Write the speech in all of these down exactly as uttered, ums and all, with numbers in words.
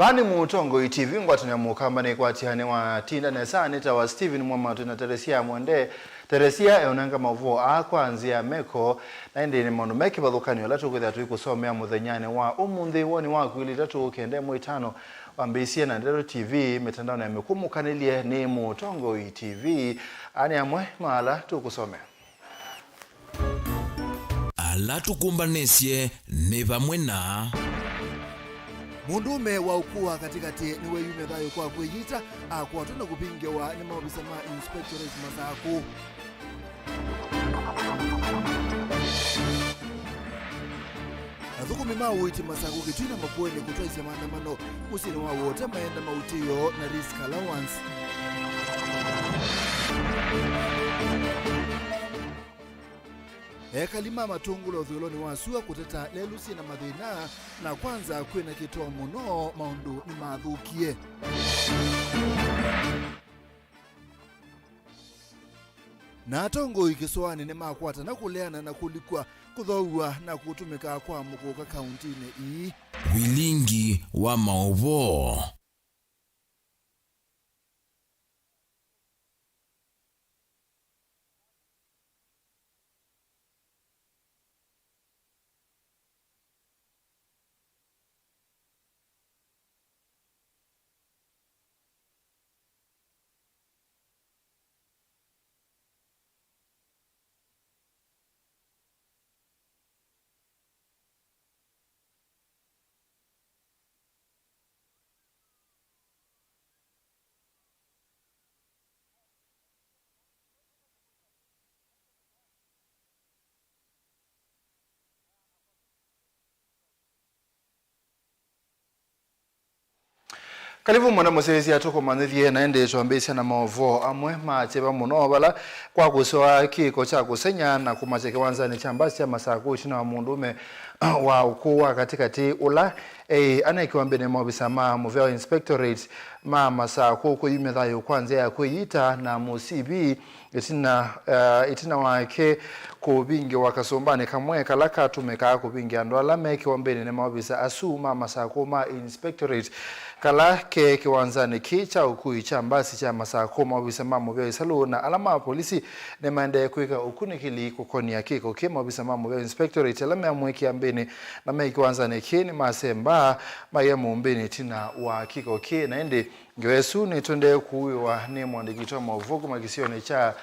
Vaa nĩ Mũtongoi T V, ngwatanĩo ya Mũkamba nĩkwatĩanĩwa tinda nesa. Nĩtawa Stephen Mwamatu na Teresia Mwende. Teresia eũnenga maũvoo aa kwa nzĩa ya meko, na ĩndĩ nĩ maũndũ me kĩvathũkany'o ala tũkwĩthĩa tũikũsomea mũthenyanĩ wa ũmũnthĩ. Woni waku ilĩ itatũ kenda ĩmwe itano wambĩĩsye na Ndeto T V, mĩtandaonĩ ya mĩkũmũkanĩlye nĩ Mũtongoi T V. Aa nĩ amwe ma ala tũkũsomea. Ala tũkũmbanĩsye nĩ vamwe na. Mũndũũme wa ũkũũ wa katĩkatĩ nĩweyumya thayũ kwa kwĩyita, akwatwa na kũvingĩwa nĩ maovisa ma Inspectorate Masakũ. Athũkũmi ma ũiiti Masakũ, Kitui na Makueni kũtwaisya maandamano mũsyĩnĩ wa Wote maenda mautĩĩo na risk allowance. Ekali ma Matũngũlũ ũthũĩlonĩ wa sua kũteta lelũ syĩ na mathĩna, na kwanza kwĩ na kĩtoo mũno maũndũ nĩmathũkie. Na atongoi kĩsũanĩ nĩmakwatana kũleana na kũlikw'a, kũthoow'a na kũtũmĩka kwa mũkũka kauntinĩ ii. Vilingi wa maũvoo. Karibu mwana mũsyaĩĩsya, tũkũmanyĩthye na ĩndĩ twambĩĩsya na maũvoo amwe ma kyeva mũno, vala kwa kũsyoa kĩko kya kũseng'a na kũmakya kĩwanzanĩ kya mbasi kya Masakũ, ĩtina wa mũndũũme wa ũkũũ wa katĩkatĩ ũla eĩ anekiwa mbĩnĩ maovisa ma mũvea wa Inspectorate ma Masakũ kũyumya thayũ kwa nzĩa ya kwĩyita na mũsivi. Ĩtina, eh, ĩtina wake kũvingĩwa kasũmbanĩ kamwe kala katũmĩkaa kũvingĩa andũ ala me kĩombĩnĩ nĩ maovisa asu ma Masakũ ma Inspectorate kala ke kĩwanzanĩ kĩĩ kya ũkui kya mbasi kya Masakũ, maovisa ma mũvea ĩsalũ na ala ma polisi nĩmaendee kwĩka ũkunĩkĩli kũkonia kĩko kĩ. Maovisa ma mũvea Inspectorate ala meamũe kĩambĩnĩ na me kĩwanzanĩ kĩĩ nĩmasembaa maia mũmbĩnĩ ĩtina wa kĩko kĩĩ, na ĩndĩ ngewa ĩsu nĩtũendee kũĩwa nĩ mũandĩki witũ wa maũvoo kuma kĩsionĩ kya,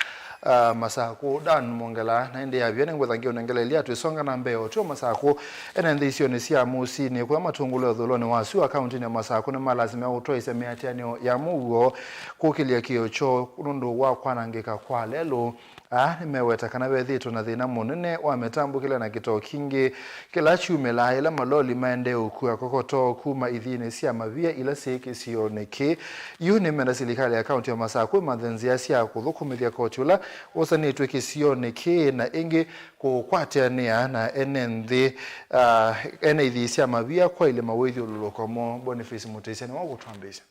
ah, Masakũ, Dan Mwongela, na ĩndĩ yavia nĩngwĩtha ngĩũnengeleelya twĩsonga na mbee. O tyo Masakũ, ene nthĩ isionĩ sya mũsinĩ kũla Matũngũlũ ũthũĩlonĩ wa sua kauntinĩ ya Masakũ nĩmalasimĩka kũtwaĩsya mĩatĩanĩo ya mũuo kũkĩlya kĩo kyoo nũndũ wa kwanangĩka kwa lelũ. Aa nĩmeweta kana vethĩĩtwe na thĩna mũnene wa mĩtambũkĩle na kĩtoo kingĩ kĩla kyumĩlaa yĩla maloli maendee ũkua kokoto kuma ithiinĩ sya mavia ila syĩ kĩsionĩ kĩĩ. Yu nĩmenda silikalĩ ya kaunti ya Masakũ ĩmanthe nzĩa sya kũthũkũmĩthya koti ũla wosanĩtw'e kĩsionĩ kĩĩ, na ĩngĩ kũkwatĩanĩa na ene nthĩ, ah, ene ithii sya mavia kwaĩlye mawĩthyũlũlũko moo. Boniface Mũtĩsya nĩwe ũkũtwambĩĩsya.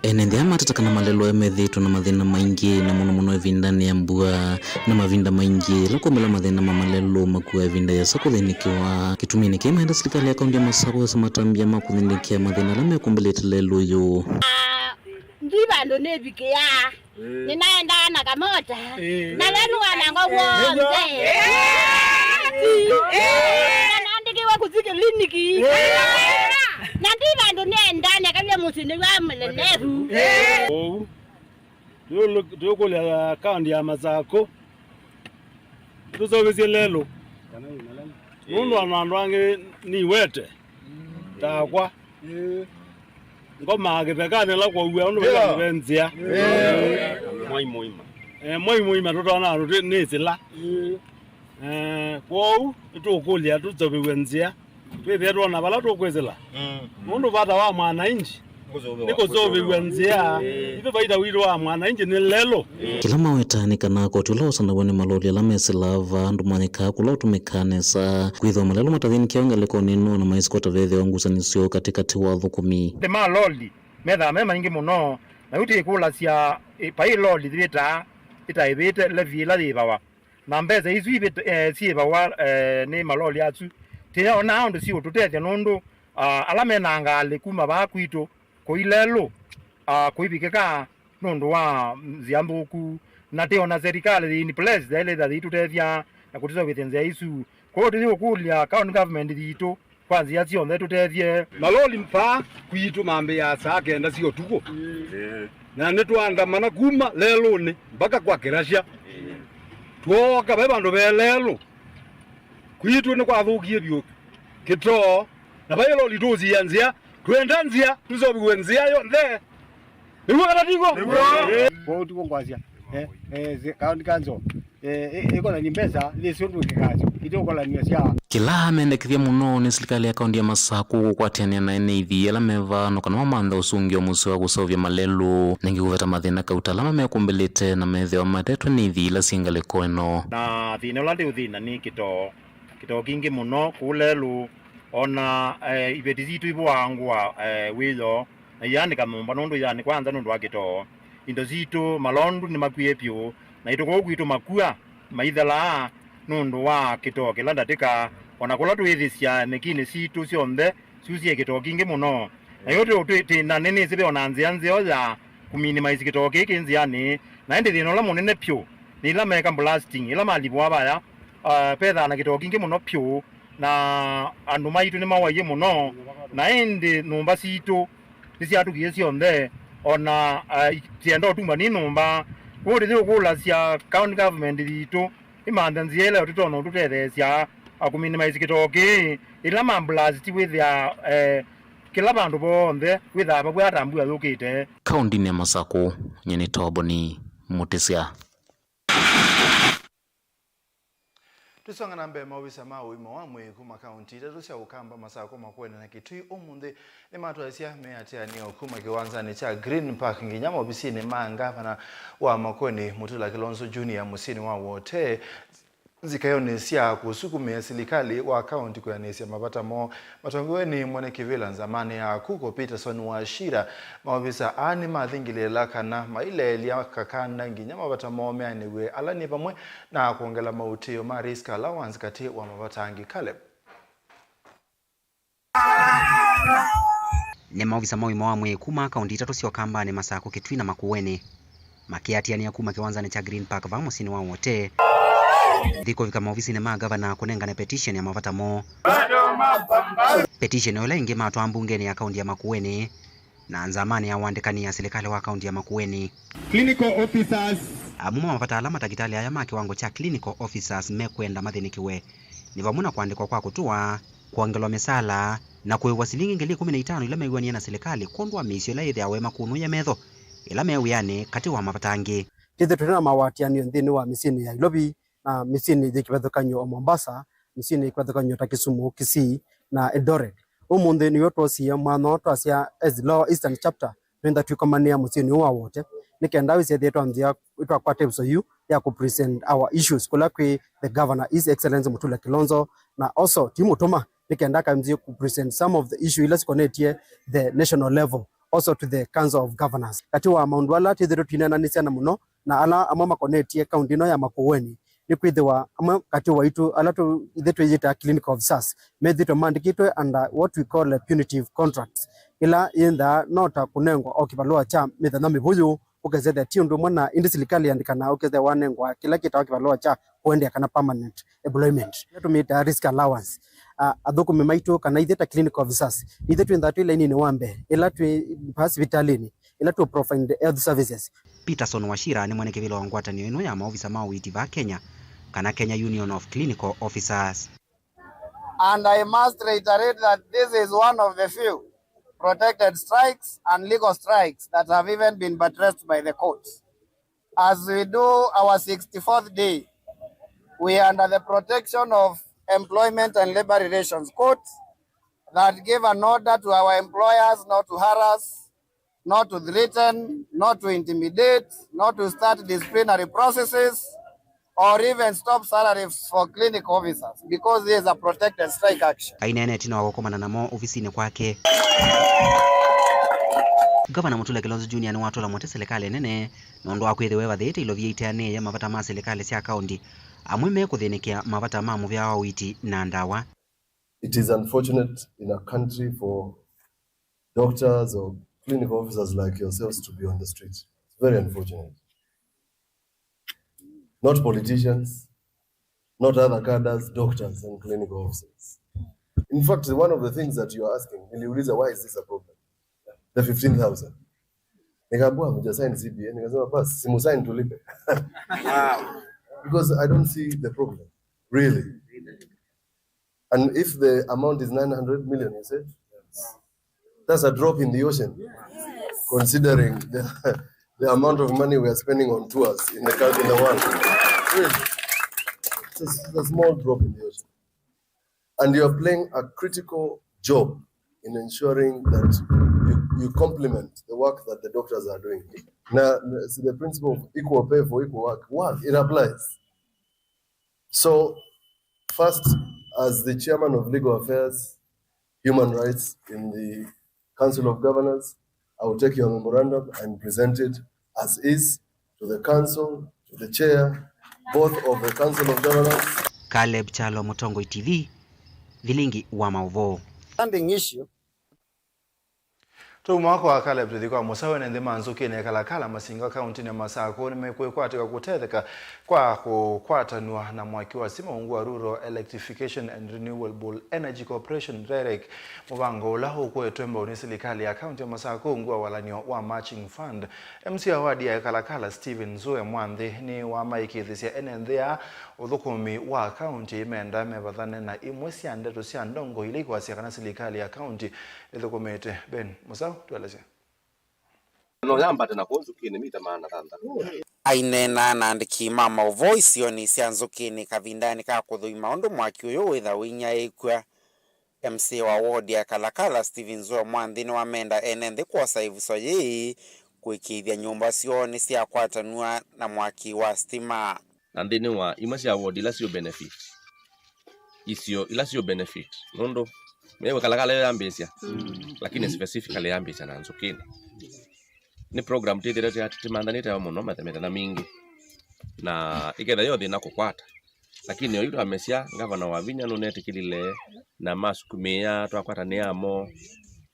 Ene nthĩ aa mateta kana malelũ aya methĩĩtwe na mathĩna maingĩ, na mũno mũno ĩvindanĩ ya mbua, na mavinda maingĩ ĩla kwaumĩla mathĩna ma malelũ makuaa ĩvinda yĩasa kũthĩnĩkĩwa. Kĩtuminĩ kĩĩ maenda silikalĩ ya kaunti ya Masakũ yosa matambya ma kũthĩnĩkĩa mathĩna ala mekumbĩlĩte lelũ ũyũ. Ndi vandũ nĩvikĩaa. Ĩĩ. Nĩnaendaa na kamota. Ĩĩ. Na lelũ wanangwa w'onthe. Ĩĩ. Na naandĩkĩwe kũthi kĩliniki. Ĩĩ. Na ndi vandũ nĩendaa, nekavye mũsyĩ nĩw'a mũlelevu. Ĩĩ. Ũu, tũyũlũ-, tũyũkũlya kaunti ya Masakũ. Tũseũvĩsye lelũ. Nũndũ ona andũ angĩ niwete. Takwa. Ĩĩ. Ngomaa kĩthekanĩ ĩla kwauwa ũndũ, yeah, ve nzĩa. Ĩĩ. Mwai mũima. Eh, mwai mũima tũtonya andũ twĩ nĩ sila. Ĩĩ. Eh, kwoou nĩtũkũlya tũseũvĩw'e nzĩa. Twĩthĩe twona vala tũkwĩsĩla. Mm. Nũndũ vata wa mwananchi nĩ kũseũvĩw'a nzĩa. Ĩĩ. Ithyĩ vaita witũ wa mwananchi nĩ lelũ. Kĩla maweta nĩ kana koti ũla ũsanaw'a nĩ maloli ala mesĩlaa vaa ndũmanyĩkaa kũla ũtũmĩkaa nesa. Kwĩthĩwa malelũ matathĩnĩkĩawa ngalĩkonĩ ĩno na maisĩ kwata vethĩawa ngusanĩsyo katĩkatĩ wa athũkũmi. Nthĩ ma loli methaa me maingĩ mũno, na yu twĩkũlasya, ĩ, vai loli yĩvĩtaa ĩtaĩvĩte levy ĩla yĩvawa. Na mbesa isu ivĩt-, eh, syĩvawa, eh, nĩ maloli asu, tĩonaa ũndũ siũtũtethya nũndũ, ah, ala mena ngalĩ kuma vaa kwitũ kũi Lelũ, ah, kũivikĩka nũndũ wa nzĩa nthũku, na tĩona serikali in place yaĩlĩtha yĩitũtethya na kũtũseũvĩthya nzĩa isu. Kwoou tũyĩũkũlya county government yitũ kwa nzĩa syonthe tũtethye. Maloli vaa kwitũ mambĩĩaa saa kenda sya ũtukũ. Na nĩtwaandamana kuma Lelũnĩ mpaka kwa Kĩlasya. Twooka vai vandũ ve Lelũ. Kwitũ nĩkwathũkie vyũ kĩtoo. Na vai loli tũũsia nzĩa. Twenda nzĩa, tũseũvĩw'e nzĩa yonthe. Nĩw'o kana tiguo? Nĩw'o. Kwoou tiguo ngwasya. Eh, eh, zi-, county council, eh, ĩ-, ĩkolani mbesa, yĩsĩ ũndũ ĩkĩkasyo. Itiũkolany'a sya. Kĩla amendekethya mũno nĩ silikalĩ ya kaunti ya Masakũ kũkwatĩanĩa na ene ithii ala me vaa no kana mamanthe ũsũngĩo mũseo wa kũseũvya malelũ, na ĩngĩ kũveta mathĩna kauta ala mamekũmbĩlĩte na methĩwa matetwe nĩ ithii ila syĩ ngalĩko ĩno. Na thĩna ũla ndĩũthĩna nĩ kĩtoo, kĩtoo kingĩ mũno kũu Lelũ, ona, eh, iveti sitũ ivũaa ngũa, eh, wĩoo, na ianĩka nyũmba nũndũ ianĩ kwanza nũndũ wa kĩtoo. Indo sitũ, malondu nĩmakw'ĩe vyũ, na aitũ kũu kwitũ makw'a maithelaa nũndũ wa kĩtoo kĩla ndatĩka, ona kũla twĩthĩsya nĩkinĩ sitũ syonthe syusĩe kĩtoo kingĩ mũno. Na yu twĩ, twĩ, twĩ, na nĩnĩsĩ ve ona nzĩa nzeo ya kũminimize kĩtoo kĩĩ kĩ nzĩanĩ, na ĩndĩ thĩna ũla mũnene vyũ nĩ ila meka blasting, ila malivũa vaya, ah, vethaa na kĩtoo kingĩ mũno vyũ, na andũ maitũ nĩmawaie mũno, na ĩndĩ nyũmba sitũ nĩsyatũkie syonthe, ona, ah, tienda ũtumba nĩ nyũmba. Kwoou tũyĩũkũlasya county government yitũ ĩmanthe nzĩa ĩla tũtonya ũtũtetheesya, ah, kũminimize kĩtoo kĩĩ, ĩla ma blast wĩthĩaa, eh, kĩla vandũ vonthe wĩthaa vavw'aa ta mbua yũkĩte. Kaũndĩnĩ ya Masakũ, nyie nĩ Toboni Mũtĩsya. Tũsonga na mbee, maovisa ma ũima wa mwĩĩ kuma kaunti itatũ sya Ũkamba, Masakũ, Makueni na Kitui ũmũnthĩ nĩmatwaisye meatĩanĩo kuma kĩwanzanĩ kya Green Park nginya maovisinĩ ma ngavana wa Makueni, Mutula Kilonzo Junior, mũsyĩnĩ wa Wote, nzikaĩonĩ sya kũsukumĩa silikalĩ wa kaunti kwĩanĩsya mavata moo. Matongoew'e nĩ mwene kĩvĩla nzamanĩ ya Kuko, Peterson Wachira, maovisa aa nĩmathingĩlĩĩla kana maileelya kakanda nginya mavata moo meanĩw'e, ala nĩ vamwe na kwongela mautĩĩo ma risk allowance, katĩ wa mavata angĩ. Caleb. Nĩ maovisa ma ũima wa mwĩĩ kuma kaunti itatũ sya Ũkambanĩ, Masakũ, Kitui na Makueni, makĩatĩanĩa kuma kĩwanzanĩ kya Green Park vaa mũsyĩnĩ wa Wote, nthĩ kũvika maovisinĩ ma ngavana kũnengane petition ya mavata moo. Petition ĩla ĩngĩ matwaa mbungenĩ ya kaunti ya Makueni na nzamanĩ ya ũandĩkani ya silikalĩ wa kaunti ya Makueni. Clinical officers. Amwe ma mavata ala matakĩtalĩ aya ma kĩwango kya clinical officers mekwenda mathĩnĩkĩwe nĩ vamwe na kũandĩkwa kwa kũtũa, kwongelwa mĩsaala, na kũĩvwa silingi ngili ikũmi na itano ila mew'anie na silikalĩ kwondũ wa mĩisyo ĩla yĩthĩawa ĩmakũnũĩe metho ĩla me wĩanĩ, katĩ wa mavata angĩ. Twĩthĩtwe twĩ na mawatĩanĩo nthĩnĩ wa mĩsyĩnĩ ya Nairobi na mĩsyĩnĩ yĩ kĩvathũkany'o o Mombasa, mĩsyĩnĩ yĩ kĩvathũkany'o ta Kisumu, Kisii na Eldoret. Ũmũnthĩ nĩw'o twosie mwanya twasya as Lower Eastern Chapter, nĩenda twĩkomanĩa mũsyĩnĩ ũũ wa Wote, nĩ kenda wĩsethĩe twa nzĩa twakwata ĩvuso yu ya kũ present our issues kũla kwĩ the governor, His Excellency Mutula Kilonzo, na also ti mũtũma, nĩ kenda akanzie kũ present some of the issue ila sikonetye the national level, also to the Council of Governors. Katĩ wa maũndũ ala twĩthĩtwe twineenanĩsya na mũno na ala amwe makonetye kaunti ĩno ya Makueni, nĩkwĩthĩwa amwe katĩ waitũ ala tũ-, ithyĩ twĩyĩtaa clinical officers methĩĩtwe maandĩkĩtwe under what we call a punitive contracts, ĩla yĩnthaa no ta kũnengwa o kĩvalũa kya mĩthenya mĩvũyũ, ũkesethĩa ti ũndũ ũmwe na ĩndĩ silikalĩ yandĩkana ũkesethĩa wanengwa kĩla kĩtawa kĩvalũa kya kũendeea kana permanent employment, ĩla tũmĩtaa risk allowance. Ah, athũkũmi maitũ kana ithyĩ ta clinical officers, ithyĩ twĩnthaa twĩ laininĩ wa mbee ĩla twĩ vaa sivitalĩnĩ, ĩla tũ provide health services. Peterson Wachira nĩ mwene kĩvĩla wa ngwatanĩo ĩno ya maovisa ma ũiiti vaa Kenya, kana Kenya Union of Clinical Officers. And I must reiterate that this is one of the few protected strikes and legal strikes that have even been buttressed by the courts. As we do our sixty-fourth day, we are under the protection of Employment and Labor Relations Court that gave an order to our employers not to harass, not to threaten, not to intimidate, not to start disciplinary processes, or even stop salaries for clinic officers because this is a protected strike action. Aineenetie na wa kũkomana namo ovisinĩ kwake, Gavana Mutula Kilonzo Junior nĩwatũla mũtĩ silikalĩ nene nũndũ wa kwĩthĩwa ĩvathĩĩte ilovia iteanĩĩe mavata ma silikalĩ sya kaũnti, amwe mekũthĩnĩkĩa mavata ma mũvea wa ũiiti na ndawa. It is unfortunate in a country for doctors or clinical officers like yourselves to be on the street. It's very unfortunate. Not politicians, not other cadres, doctors and clinical officers. In fact, one of the things that you are asking, niliuliza, why is this a problem? The fifteen thousand. Nikaambiwa, "Hamjasign C B A." Nikasema, "Basi, simusign tulipe." Because I don't see the problem, really. And if the amount is nine hundred million, you said, that's a drop in the ocean, considering the, the amount of money we are spending on tours in the coun-, in the world. Really. It's a, it's a small drop in the ocean. And you are playing a critical job in ensuring that you, you complement the work that the doctors are doing. Now, see, the principle of equal pay for equal work, work, it applies. So, first, as the chairman of Legal Affairs, Human Rights in the Council of Governors, I will take your memorandum and present it as is to the council, to the chair, both of the Council of Governors. Caleb Kyalo, Mũtongoi T V, Vilingi wa Maũvoo. Standing issue. Tũuma kwa Caleb tũthi kwa Mũsaũ. Ene nthĩ ma Nzũkĩnĩ, Kalakala, Masinga, kaũntĩnĩ ya Masakũ nĩmekwĩkwatĩka kũtetheka kwa kũkwatanw'a na mwaki wa stima ungu wa Rural Electrification and Renewable Energy Corporation, REREC, mũvango ũla ũkũetwe mbau nĩ silikalĩ ya kaũntĩ ya Masakũ ungu wa walany'o wa Matching Fund. M C A wa ward ya Kalakala, Stephen Nzue Mwanthi, nĩwamaĩkĩĩthĩsya ene nthĩ aa ũthũkũmi wa kaũntĩ menda mevathane na imwe sya ndeto sya ndongoi ila ikwasya kana silikalĩ ya kaũntĩ ĩthũkũmĩte. Ben Mũsaũ, tũelesye. No yambate na kũu Nzũkĩnĩ mita maana thanthatũ. Aineenaa na andĩki ma maũvoo isionĩ sya Nzũkĩnĩ kavindanĩ ka kũthũima ũndũ mwaki ũyũ wĩtha ũinyaĩĩkw'a, M C A wa ward ya Kalakala, Stephen Nzue Mwanthi, nĩwamenda ene nthĩ kwosa ĩvuso yĩĩ kũĩkĩĩthya nyũmba syoo nĩsyakwatanw'a na mwaki wa stima. Na nthĩnĩ wa imwe sya ward ila siũ benefit, isio ila siũ benefit, nũndũ mĩw'e Kalakala yo yambĩĩsya, lakini specifically yambĩĩsya na Nzũkĩnĩ. Nĩ program twĩthĩĩtwe tũmanthanĩte yo mũno mĩthenya mingĩ, na ĩkethĩa yo thĩna kũkwata, lakini oyu twamesya ngavana Wavinya nũnetĩkĩlile na masukumĩĩa twakwatanĩa mo,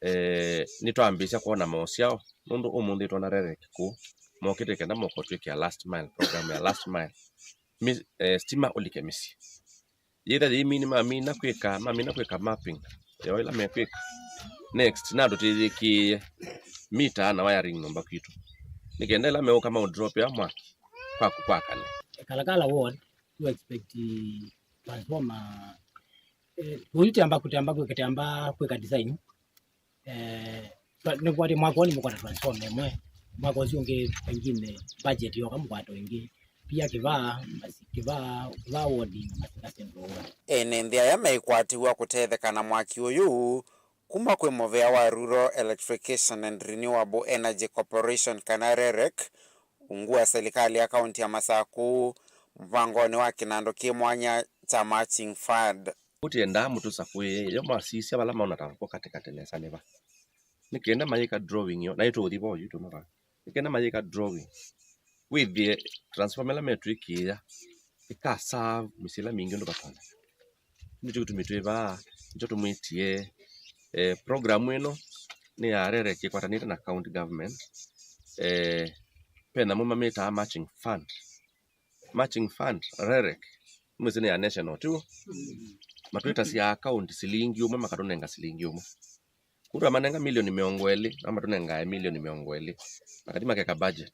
eh, nĩtwambĩĩsya kwona maũsyao, nũndũ ũmũnthĩ twona REREC kũu mokĩte kenda mokotwĩkĩa last mile, program ya last mile. Mi, eh, stima ũlike mĩsyĩ. Yĩtha yĩimini mamina kwĩka, mamina kwĩka mapping ya ĩla mekwĩka. Next, nandũ tĩyĩkĩĩe mita na wiring nyũmba kwitũ, nĩ kenda ĩla meũka maũdropea mwaki kwaku kwa kale. Kalakala ward tu expect transformer, eh, tũyũ tamba kũtamba kwĩka, tamba kwĩka design. Eh, twa- nĩkwatĩ mwaka ũũ nĩmũkwata transformer ĩmwe, mwaka ũsu ũngĩ pengine budget yoka mũkwata ĩngĩ, pia Kĩvaa, Masi- Kĩvaa, Kĩvaa ward na Masinga Central ward. Ene nthĩ aya meĩkwatĩw'a kũtetheka na mwaki ũyũ kuma kwĩ mũvea wa Rural Electrification and Renewable Energy Corporation kana REREC, ungu wa silikalĩ ya kaũntĩ ya Masakũ, mũvangonĩ wa kĩnandũ kĩ mwanya kya Matching Fund. Ũtiendaa mũtũsakũĩe yo mwasisya vala maũna ta vako katĩkatĩ nesa nĩ va. Nĩ kenda mayĩka drawing yo, na ĩtũũthi vo yu tũma va. Nĩ kenda mayĩka drawing, wĩthĩe transformer ĩla metwĩkĩĩa ĩkasaa mĩsyĩ ĩla mingĩ ũndũ vatonya. Nĩkyo kĩtumi twĩ vaa, nĩkyo tũmwĩtie, eh, program ĩno nĩ ya REREC ĩkwatanĩte na county government. Eh, ve nyamũ mamĩtaa matching fund. Matching fund, REREC, mwĩsĩ nĩ ya national, tiw'o? Matwĩtasya akaunti silingi ũmwe, makatũnenga silingi ũmwe. Kũu twamanenga milioni mĩongo ĩlĩ, na matũnengae milioni mĩongo ĩlĩ. Makathi makeka budget,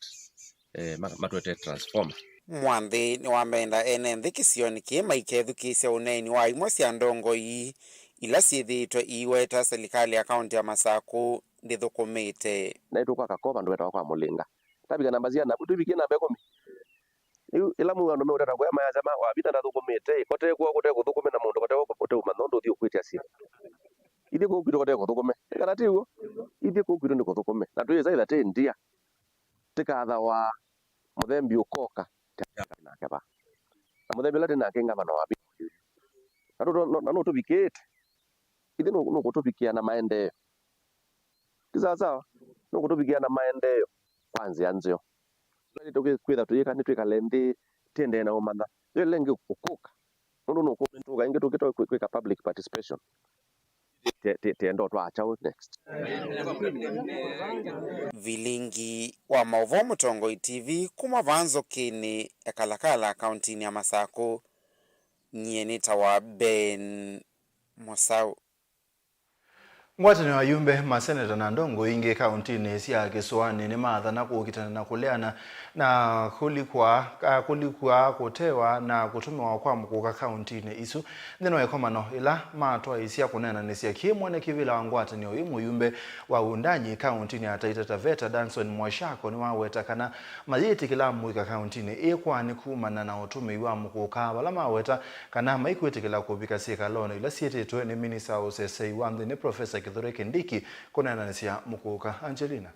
eh, ma- matũetee transformer. Mwanthi nĩwamenda ene nthĩ kĩsionĩ kĩĩ maikethukĩĩsya ũneeni wa imwe sya ndongoi ila syĩthĩĩtwe iiweta silikalĩ ya kaũntĩ ya Masakũ ndĩthũkũmĩte. Naĩ tũkwaka ko vandũ vetawa kwa Mũlĩnga. Tavika namba siana, vu tũivikie namba ĩkũmi. Rĩu ĩla mũu andũ meũteta kũya mayasya ma Wavita ndathũkũmĩte, ĩ, kote kwoo kũte kũthũkũme na mũndũ kote kwoo kũte ũmanya ũndũ ũthiĩ ũkwĩtya syĩ. Ithyĩ kũu kwitũ kote kũthũkũme. Nĩ kana ti w'o? Ithyĩ kũu kwitũ nĩ kũthũkũme. Na twĩsa ĩtha tĩ ndia. Tĩkathawa mũthembi ũkoka nake va. Na mũthembi ũla tĩ nake ngavana wa Wavita. Na tũ- na- na nũtũvikĩte. Ithyĩ nũ- nũkũtũvikĩa na maendeeo. Ti sawa sawa? Nũkũtũvikĩa na maendeeo kwa nzĩa nzeo. Twaĩlĩte kwĩ- kwĩtha tũyĩka nĩ twĩkale nthĩ tĩendee na ũmanya Yĩla ĩngĩ ũkũka, nũndũ nũkũmĩtũka ĩngĩ tũkĩtoe kwĩ- kwĩka public participation. Tĩ- tĩ- tĩenda ũtwaa kyaũ next? Vilingi wa maũvoo Mũtongoi T V kuma vaa Nzũkĩnĩ ya Kalakala kauntinĩ ya Masakũ, nyie nĩtawa Ben Mosau. Ngwatanĩo ya ayumbe, maseneta na ndongoi ingĩ kauntinĩ sya kĩsũanĩ nĩmaathana kũkitana na kũleana na kũlikwa, a, kũlikwa, kũtewa na kũtũmĩwa kwa mũkũka kauntinĩ isu. Nthĩnĩ wa ĩkomano ĩla matwaĩĩsya kũneenanĩsya kĩ, mwene kĩvĩla wa ngwatanĩo ĩ, mũyumbe wa Wundanyi kauntinĩ ya Taita Taveta, Danson Mwashako, nĩwaweta kana mayĩtĩkĩla mũika kauntinĩ ĩ kwani kumana na ũtũmĩi wa mũkũka, vala maweta kana maikwĩtĩkĩla kũvika syĩkalonĩ ila syĩtĩtwe nĩ minista wa ũsesei wa nthĩ nĩ Profesa Kithure Kindiki kũneenanĩsya mũkũka. Angelina.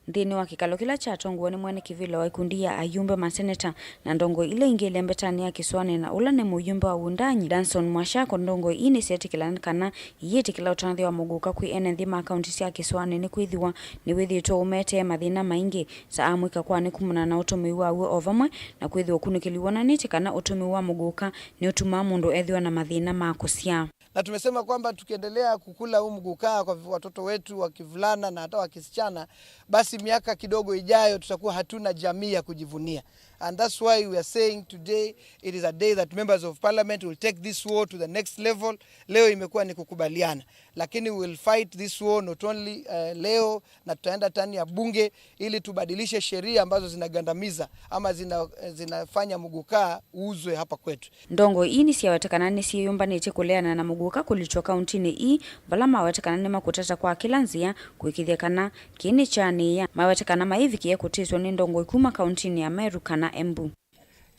Nthĩnĩ wa kĩkalo kĩla kyatongoew'e nĩ mwene kĩvĩla wa ikundi ya ayumbe, maseneta, na ndongoi ila ingĩ ĩlembetanĩ ya kĩsũanĩ na ũla nĩ mũyumbe wa Wundanyi, Danson Mwashako, ndongoi ii nĩsyetĩkĩlana kana iyĩtĩkĩla ũtanathya wa mũkũka kwĩ ene nthĩ ma kaunti sya kĩsũanĩ nĩkwĩthĩwa nĩwĩthĩĩtwe ũmetee mathĩna maingĩ ta amũika kwani kumana na ũtũmĩi waw'o o vamwe na kwĩthĩwa ũkunĩkĩli wonanĩtye kana ũtũmĩi wa mũkũka nĩũtumaa mũndũ ethĩwa na mathĩna ma kũsyaa. Na tumesema kwamba tukiendelea kukula huu mgukaa kwa watoto wetu wa kivulana na hata wa kisichana, basi miaka kidogo ijayo tutakuwa hatuna jamii ya kujivunia. And that's why we are saying today it is a day that members of parliament will take this war to the next level. Leo imekuwa ni kukubaliana, lakini we will fight this war not only uh, leo, na tutaenda ndani ya bunge ili tubadilishe sheria ambazo zinagandamiza ama zina, zinafanya mgukaa uuzwe hapa kwetu. Ndongoi ii nĩsyaweta kana nĩsyĩyũmbanĩtye kũleana na mũkũka kũlitw'a kauntinĩ ii, vala maweta kana nĩmakũtata kwa kĩla nzĩa kũĩkĩĩthya kana kĩĩ nĩkyaanĩĩa. Maweta kana maĩvikĩe kũtĩsw'a nĩ ndongoi kuma kauntinĩ ya Meru kana Embu.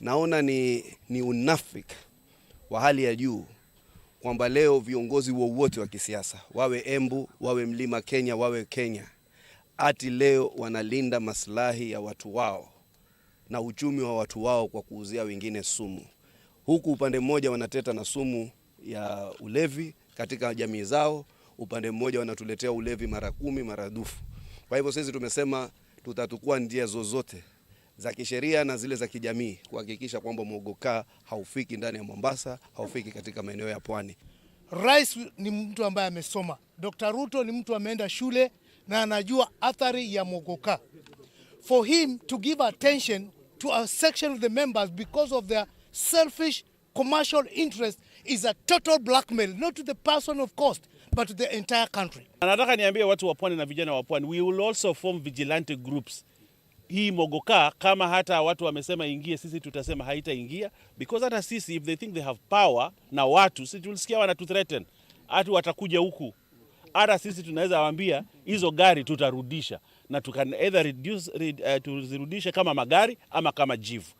Naona ni, ni unafiki wa hali ya juu kwamba leo viongozi wowote wa kisiasa, wawe Embu, wawe Mlima Kenya, wawe Kenya, ati leo wanalinda maslahi ya watu wao na uchumi wa watu wao kwa kuuzia wengine sumu. Huku upande mmoja wanateta na sumu ya ulevi katika jamii zao, upande mmoja wanatuletea ulevi mara kumi, mara dufu. Kwa hivyo sisi tumesema tutachukua njia zozote za kisheria na zile za kijamii kuhakikisha kwamba mogoka haufiki ndani ya Mombasa, haufiki katika maeneo ya pwani. Rais ni mtu ambaye amesoma. Doctor Ruto ni mtu ameenda shule na anajua athari ya mogoka. For him to give attention to a section of the members because of their selfish commercial interest is a total blackmail, not to the person of cost, but to the entire country. Na nataka niambie watu wa pwani na vijana wa pwani, we will also form vigilante groups. Hii mogoka, kama hata watu wamesema ingie, sisi tutasema haitaingia, because hata sisi, if they think they have power na watu, si tulisikia wanatuthreaten ati watakuja huku. Hata sisi tunaweza waambia hizo gari tutarudisha, na tukan either reduce, re, uh, tuzirudishe kama magari ama kama jivu.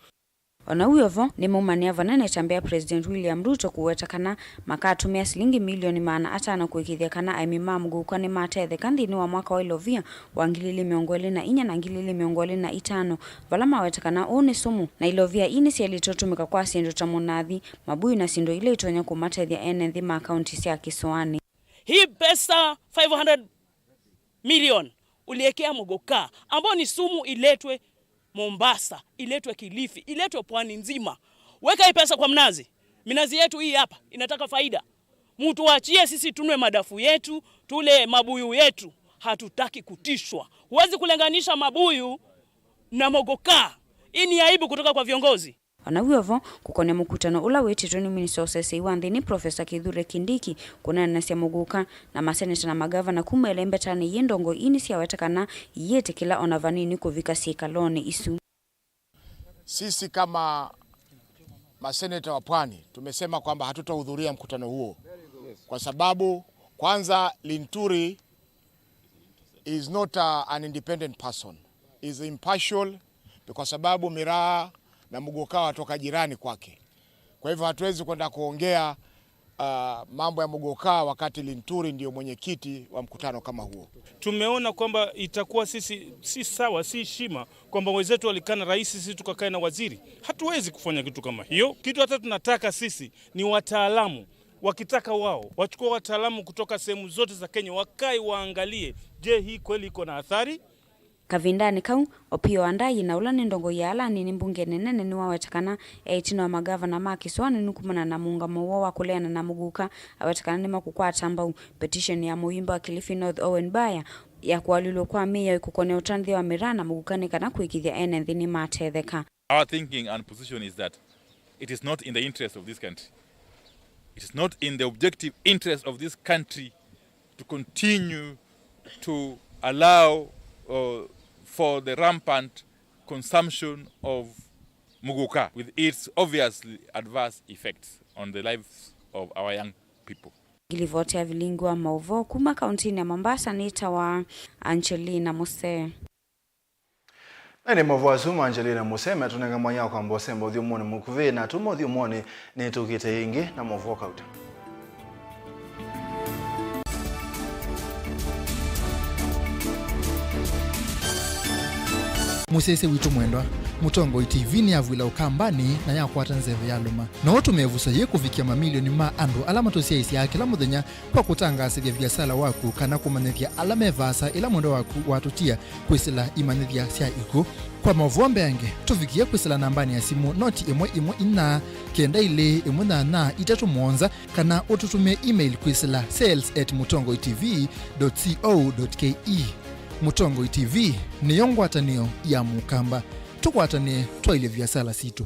O na wĩ o vo, nĩmaumanĩa vanene ĩtambya ya President William Ruto kũweta kana makatũmĩa silingi milioni maana atano kũĩkĩĩthya kana aĩmi ma mũkũka nĩmatetheka nthĩnĩ wa mwaka wa ilovia wa ngili ili mĩongo ĩlĩ na inya na ngili ili mĩongo ĩlĩ na itano, vala maweta kana ũũ nĩ sumu, na ilovia ii nĩsyaĩlĩte ũtũmĩka kwa syĩndũ ta mũnathi, mabuyu na syĩndũ ila itonya kũmatethya ene nthĩ ma kaunti sya kĩsũanĩ. Hii pesa five hundred million uliekea mogoka, ambao ni sumu, iletwe Mombasa, iletwe Kilifi, iletwe pwani nzima. Weka hii pesa kwa mnazi. Minazi yetu hii hapa inataka faida. Mtuachie sisi tunwe madafu yetu, tule mabuyu yetu. Hatutaki kutishwa. Huwezi kulinganisha mabuyu na mogoka. Hii ni aibu kutoka kwa viongozi. O na wĩ o vo, kũkonĩa mũkutano ũla wĩtĩtwe nĩ minista wa ũsesei wa nthĩ nĩ Profesa Kithure Kindiki kũneenanasya mũkũka na maseneta na magavana kuma ĩlembetanĩ yĩ, ndongoi ii nĩsyaweta kana iyĩtĩkĩla o na vanini kũvika syĩkalonĩ isu. Sisi kama maseneta wa pwani tumesema kwamba hatutahudhuria mkutano huo kwa sababu kwanza Linturi is not a, an independent person, is impartial, kwa sababu miraa na mgokaa watoka jirani kwake. Kwa hivyo hatuwezi kwenda kuongea uh, mambo ya mgokaa wakati Linturi ndio mwenyekiti wa mkutano kama huo. Tumeona kwamba itakuwa sisi si sawa, si heshima kwamba wenzetu walikaa na rais, sisi tukakae na waziri. Hatuwezi kufanya kitu kama hiyo. Kitu hata tunataka sisi ni wataalamu, wakitaka wao wachukue wataalamu kutoka sehemu zote za Kenya, wakae waangalie, je, hii kweli iko na athari? Kavindanĩ kau, Opiyo Wandayi, na ũla nĩ ndongoi ya ala anini mbungenĩ nene, nĩwaweta kana e ĩtina wa magavana ma kĩsũanĩ nĩ kumana na mũũngamo woo wa kũleana na mũguka. Aweta kana nĩmakũkwata mbau petition ya mũimba wa Kilifi North Owen Baya ya kũalyũlw'a kwa mĩao ĩkũkonea ũtanĩthya wa mĩraa na mũguka nĩ kana kũĩkĩĩthya ene nthĩ nĩmatetheka. Our thinking and position is that it is not in the interest of this country. It is not in the objective interest of this country to continue to allow, uh, for the rampant consumption of muguka with its obviously adverse effects on the lives of our young people. Ngilivoti ya vilingi wa maũvoo kuma kauntinĩ ya Mombasa nĩtawa Angelina Musee. Na nĩ maũvoo asu ma Angelina Musee matũnenga mwanya wa kwamba ũsemba ũthyũmũonĩ mũkuvĩ, na tuma ũthyũmũonĩ nĩtũkĩte ĩngĩ na maũvoo kauta. Mũsyaĩĩsya witũ mwendwa, Mũtongoi T V nĩyavw'ĩla Ũkambanĩ na yakwata nzeve yalũma. No ũtũme ĩvuso yĩĩ kũvikĩa mamilioni ma andũ ala matũsyaĩĩsyaa kĩla mũthenya kwa kũtangaasĩthya viasala waku kana kũmanyĩthya ala me vaasa ĩla mwendwa waku watũtia kwĩsĩla imanyĩthya sya ikw'ũ. Kwa maũvoo mbeange, tũvikĩe kwĩsĩla nambanĩ ya simũ noti ĩmwe ĩmwe inya kenda ilĩ ĩmwe nyanya itatũ mũonza, kana ũtũtũmĩe email kwĩsĩla sales at mũtongoi T V dot co dot K E. Mũtongoi T V nĩyo ngwatanĩo ya Mũkamba. Tũkwatanĩe twaĩlye viasala sitũ.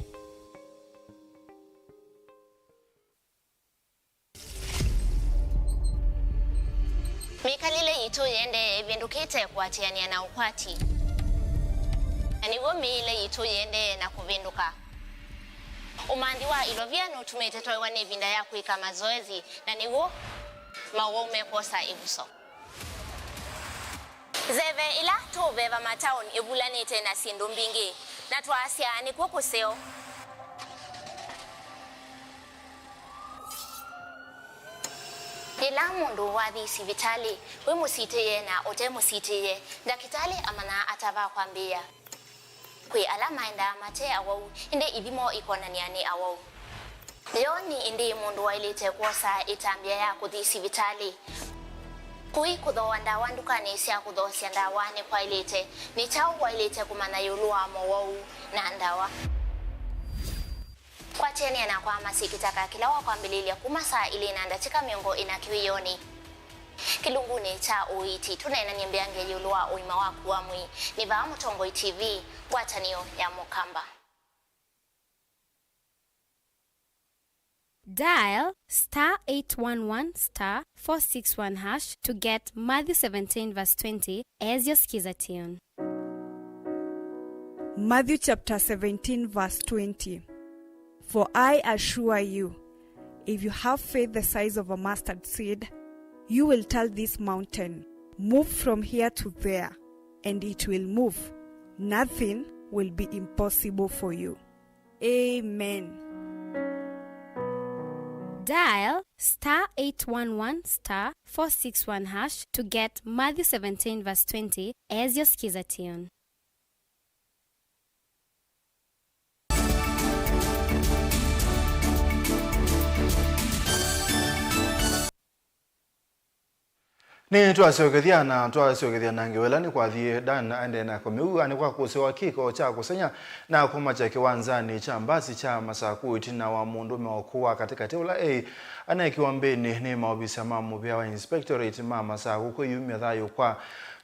Mĩkalĩle yitũ yĩendee ĩvĩndũkĩte kũatĩanĩa na ũkwati, na nĩw'o mĩĩle yitũ yĩendee na kũvĩndũka. Ũmanthi wa ilovia nũtumĩte twaĩwa nĩ ĩvinda ya kwĩka mazoezi, na nĩw'o maũwau mekwosa ĩvuso. Nzeve ĩla tũũveva mataoni ĩvulanĩte na syĩndũ mbingĩ, na twaasya nĩkw'o kũseo. Yĩla mũndũ wathi sivitalĩ, wĩ mũsitĩĩe na ũte mũsitĩĩe, ndakĩtalĩ amanyaa ata va kwambĩĩa. Kwĩ ala maendaa mate awau, ĩndĩ ithimo ikonany'a nĩ awau. Yo nĩ ĩndĩĩ mũndũ waĩlĩte kwosa ĩtambya ya kũthi sivitalĩ? Kũi kũthooa ndawa ndukanĩ sya kũthoosya ndawa nĩkwaĩlĩte? Nĩ kyaũ waĩlĩte kũmanya ĩũlũ wa mowau na ndawa? Kwatĩanĩa nakwa Masĩ Kĩtaka kĩla wa kwambĩlĩlya kuma saa ilĩ na ndatĩka mĩongo ĩna kĩwĩonĩ. Kĩlungunĩ kya ũiiti, tũneenany'e mbeange ĩũlũ wa ũima waku wa mwĩĩ. Nĩ vaa Mũtongoi T V, ngwatanĩo ya Mũkamba. Dial star eight one one star four six one hash to get Matthew seventeen verse twenty as your skiza tune. Matthew chapter seventeen, verse twenty. For I assure you, if you have faith the size of a mustard seed, you will tell this mountain, "Move from here to there," and it will move. Nothing will be impossible for you. Amen. Dial star eight one one star four six one hash to get Matthew seventeen verse twenty as your skiza tune. Nĩtwasyokethya na twasyokethya na ngewa ĩla nĩkwathie Dan aendee na kũmĩua nĩ kwa kũsewa kĩko kya kũseng'a na kũmakya kĩwanzanĩ kya mbasi kya Masaku ĩtina wa mũndũũme wa ũkũũ wa katĩkatĩ ũla eĩ aneekiwa mbĩnĩ nĩ maovisa ma mũvĩa wa Inspectorate ma Masaku kwĩyumya thayũ kwa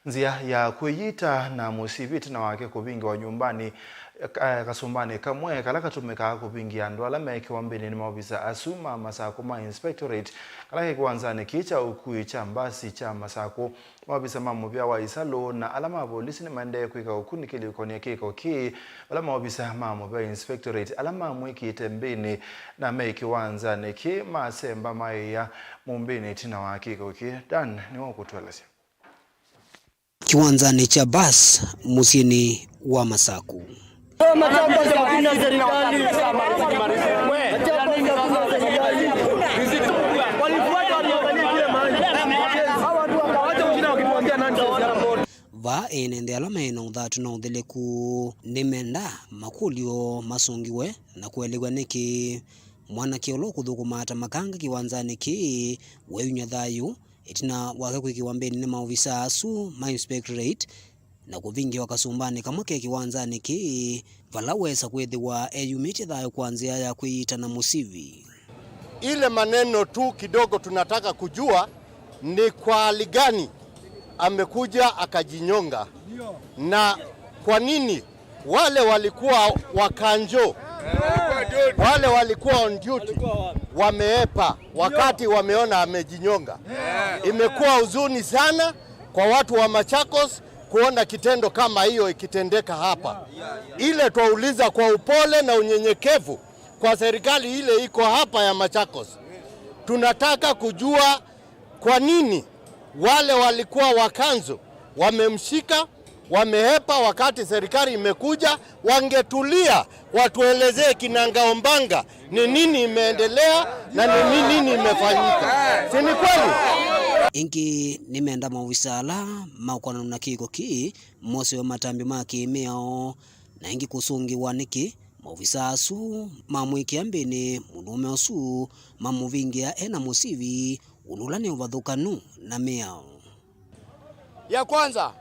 nzĩa ya kwĩyita na mũsivĩ ĩtina wake kũvingĩwa nyũmbanĩ, eh, kasũmbanĩ kamwe kala katũmĩkaa kũvingĩa andũ ala meekĩwa mbĩnĩ nĩ maovisa asu ma Masaku ma Inspectorate kala ke kĩwanzanĩ kĩĩ kya ũkui kya mbasi kya Masaku. Maovisa ma mũvĩa wa Isalũ na ala ma volisi nĩmaendee kwĩka ũkunĩkĩli ũkonie kĩko kĩĩ, vala maovisa ma mũvĩa wa Inspectorate ala mamwĩkĩĩte mbĩnĩ na me kĩwanzanĩ kĩĩ masemba maĩĩa mũmbĩnĩ ĩtina wa kĩko kĩĩ. Dan nĩwe ũkũtũelesya. Kĩwanzanĩ kya bus mũsyĩnĩ wa Masaku. Vaa ene nthĩ ala me na ũthatu na ũtheleku nĩmendaa makũlyo masũngĩwe na kũelew'a nĩkĩ mwanake ũla ũkũthũkũmaa ta makanga kĩwanzanĩ kĩĩ weũny'a thayũ ĩtina wake kwĩkĩwa mbĩnĩ nĩ maovisaa asu ma Inspectorate na kũvingĩwa kasumbanĩ kamwe ke kĩwanzanĩ kĩĩ, vala wesa kwĩthĩwa eyumĩtye thayũ kwa nzĩa ya kwĩyita na mũsivi. Ile maneno tu kidogo tunataka kujua ni kwa hali gani amekuja akajinyonga, na kwa nini wale walikuwa wa kanjo, wale walikuwa on duty wameepa wakati wameona amejinyonga. Imekuwa huzuni sana kwa watu wa Machakos kuona kitendo kama hiyo ikitendeka hapa. Ile twauliza kwa upole na unyenyekevu kwa serikali ile iko hapa ya Machakos, tunataka kujua kwa nini wale walikuwa wa kanjo wamemshika, wamehepa wakati serikali imekuja. Wangetulia, watuelezee kinanga umbanga ni nini imeendelea na ni ni- nini imefanyika. Si ni kweli? Ĩngĩ nĩmenda maovisa ala maũkonana na kĩko kĩĩ mosewe matambya ma kĩmĩao, na ĩngĩ kũsũngĩwa nĩkĩ maovisa asu mamwĩkĩa mbĩnĩ mũndũũme ũsu, mamũvingĩa e na mũsivi ũndũ ũla nĩ ũvathũkanu na mĩao. Ya kwanza,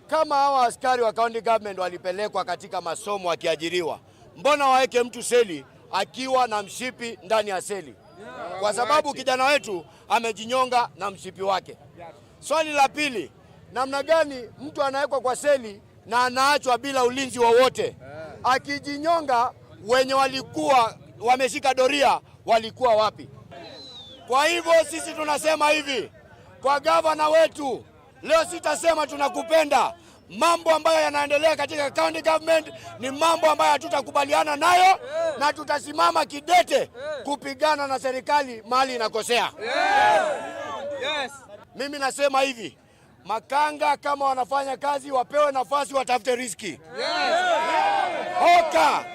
kama hawa askari wa county government walipelekwa katika masomo wakiajiriwa, mbona waweke mtu seli akiwa na mshipi ndani ya seli? Kwa sababu kijana wetu amejinyonga na mshipi wake. Swali la pili, namna gani mtu anawekwa kwa seli na anaachwa bila ulinzi wowote? Akijinyonga, wenye walikuwa wameshika doria walikuwa wapi? Kwa hivyo sisi tunasema hivi kwa gavana wetu, leo sitasema tunakupenda. Mambo ambayo yanaendelea katika county government ni mambo ambayo hatutakubaliana nayo, na tutasimama kidete kupigana na serikali mahali inakosea. Mimi nasema hivi, makanga kama wanafanya kazi wapewe nafasi, watafute riski. Hoka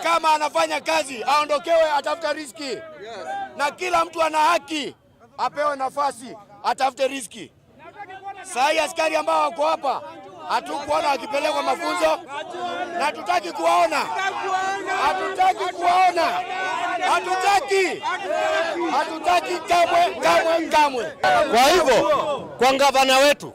kama anafanya kazi aondokewe, atafute riski, na kila mtu ana haki apewe nafasi atafute riski. Saa hii askari ambao wako hapa hatukuona wakipelekwa mafunzo, na hatutaki kuwaona, hatutaki kuwaona, hatutaki, hatutaki kamwe, kamwe, kamwe. Kwa hivyo, kwa gavana wetu,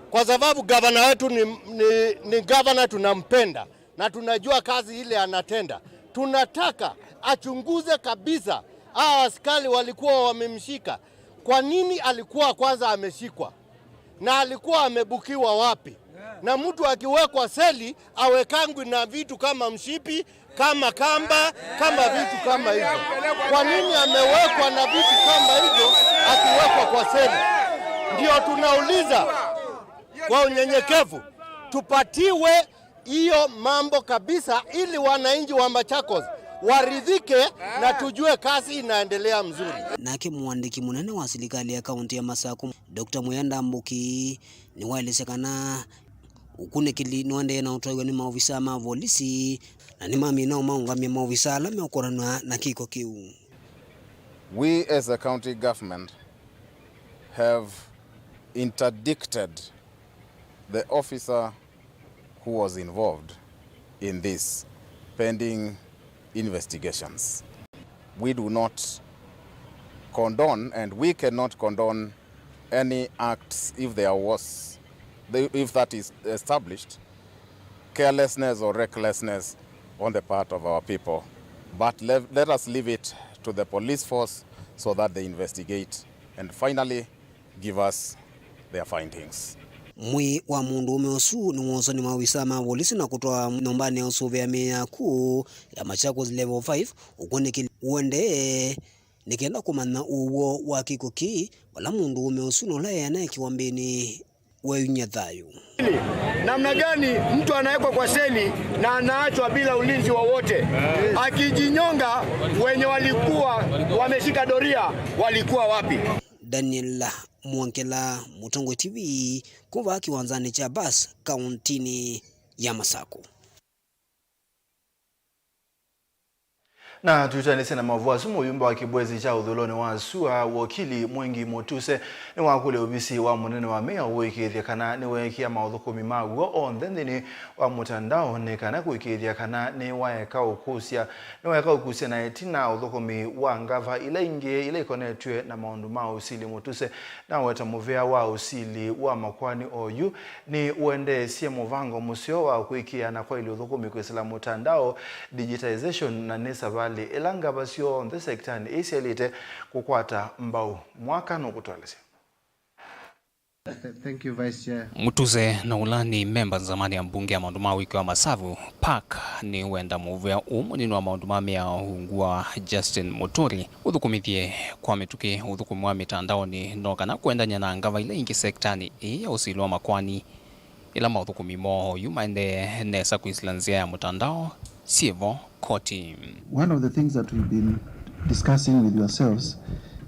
kwa sababu gavana wetu ni, ni, ni gavana tunampenda na tunajua kazi ile anatenda, tunataka achunguze kabisa hawa askari walikuwa wamemshika. Kwa nini alikuwa kwanza ameshikwa? Na alikuwa amebukiwa wapi? Na mtu akiwekwa seli awekangwi na vitu kama mshipi, kama kamba, kama vitu kama hivyo. Kwa nini amewekwa na vitu kama hivyo akiwekwa kwa seli? Ndio tunauliza kwa unyenyekevu, tupatiwe hiyo mambo kabisa, ili wananchi wa Machakos waridhike na tujue kazi inaendelea mzuri. Nake mũandĩki mũnene wa silikalĩ ya kaunti ya Masaku, Doctor Mwea Ndambuki, nĩwaelesya kana ũkunĩkĩli nĩwaendee na ũtwaiwa nĩ maovisa ma volisi, na nĩmamina ũmaũngamya maovisa ala meũkonanw'a na kĩko kĩu. We as a county government have interdicted the officer who was involved in this pending investigations. We do not condone, and we cannot condone any acts, if there was, if that is established, carelessness or recklessness on the part of our people. But let, let us leave it to the police force so that they investigate and finally give us their findings. Mwĩĩ wa mũndũũme ũsu nĩwooswa nĩ maovisa ma volisi na kũtwawa nyũmbanĩ ya ũsũvĩa mĩĩ ya kũũ ya Machakos Level five ũkunĩkĩli ũendee, nĩ kenda kũmanya ũw'o wa kĩko kĩĩ, vala mũndũũme ũsu na ũla eanĩe kĩwambĩnĩ weew'ĩny'a thayũ. Namna gani mtu anawekwa kwa seli na anaachwa bila ulinzi wowote? Akijinyonga, wenye walikuwa wameshika doria walikuwa wapi? Daniel Mwongela, Mũtongoi T V, kuma kĩwanzanĩ kya bus kauntinĩ ya Masaku. Na tũtanĩsye na maũvoo asu, mũyumba wa kĩvwezi kya ũthũĩlonĩ wa sua, wokili Mwengi Mũtuse, nĩwakũlya ovisi wa mũnene wa mĩao ũĩkĩĩthye kana nĩweekĩa maũthũkũmi ma w'o onthe nthĩnĩ wa mũtandao nĩ kana kũĩkĩĩthya kana nĩwaeka ũkũsya, nĩwaeka ũkũsya na ĩtina ũthũkũmi wa ngava ila ingĩ ila ikonetw'e na maũndũ ma ũsili. Mũtuse naweta mũvea wa ũsili wa makoani oyu nĩũendeesye mũvango mũseo wa kwĩkĩa na kwaĩlya ũthũkũmi kwĩsĩla mũtandao, digitization, na nĩ savalĩ ĩla ngava syonthe sektanĩ ĩĩ syaĩlĩte kũkwata mbau. Mwaka nũkũtũelesya. Thank you, Vice Chair. Mũtuse na ũla nĩ memba nzamani ya mbunge ya maũndũ ma ũĩkĩĩo wa masavu, PAC, nĩwenda mũvea ũũ mũnini wa maũndũ ma mĩao ungu wa Justin Muturi ũthũkũmĩthye kwa mĩtũkĩ ũthũkũmi wa mĩtandaonĩ no kana kũendany'a na ngava ila ingĩ sektanĩ ĩĩ ya ũsili wa makoani, ĩla maũthũkũmi moo oyu maendee nesa kwĩsĩla nzĩa ya mũtandao syĩvo koti. One of the things that we've been discussing with yourselves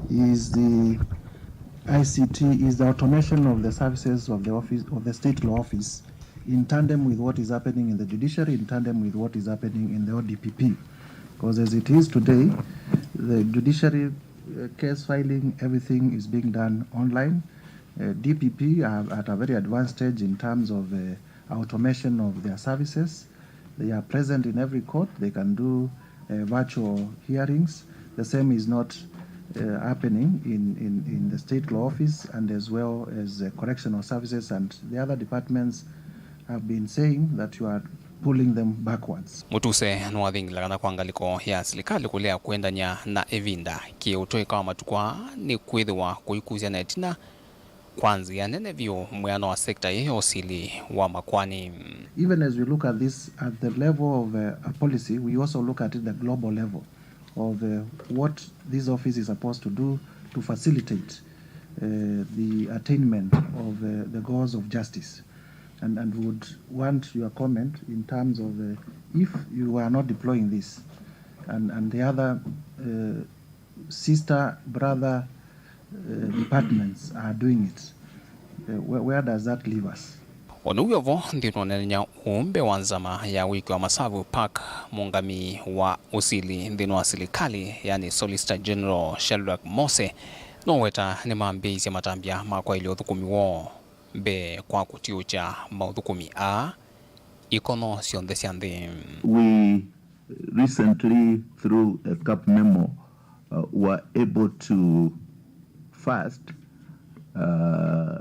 is the I C T, is the automation of the services of the office, of the state law office, in tandem with what is happening in the judiciary, in tandem with what is happening in the O D P P. Because as it is today, the judiciary, uh, case filing, everything is being done online. Uh, D P P are at a very advanced stage in terms of, uh, automation of their services. They are present in every court. They can do, uh, virtual hearings. The same is not, uh, happening in, in, in the state law office and as well as, uh, correctional services, and the other departments have been saying that you are pulling them backwards. Mũtuse nĩwathingĩla kana kwa ngalĩko ya silikalĩ kũlea kũendany'a na ĩvinda, kĩũtũĩka wa matukũ aa nĩ kwĩthĩwa kũikũsya na ĩtina kwa nzĩa nene vyũ mwĩano wa sekta ĩĩ ya ũsili wa makoani. Even as we look at this at the level of, uh, a policy, we also look at it the global level of, uh, what this office is supposed to do to facilitate, uh, the attainment of, uh, the goals of justice. And, and we would want your comment in terms of, uh, if you are not deploying this and, and the other, uh, sister, brother, uh, departments are doing it, uh, where, where does that leave us? O na wĩ o vo, nthĩnĩ wa ũneenany'a ũũ mbee wa nzama ya ũĩkĩĩo wa masavu, PAC, mũũngamĩi wa ũsili nthĩnĩ wa silikalĩ, yani Solicitor General Shadrack Mose, nũweta nĩmambĩĩisye matambya ma kwaĩlya ũthũkũmi woo mbee kwa kũtiũkya maũthũkũmi aa ikono syonthe sya nthĩ. We recently, through a CAP memo, uh, were able to first, uh,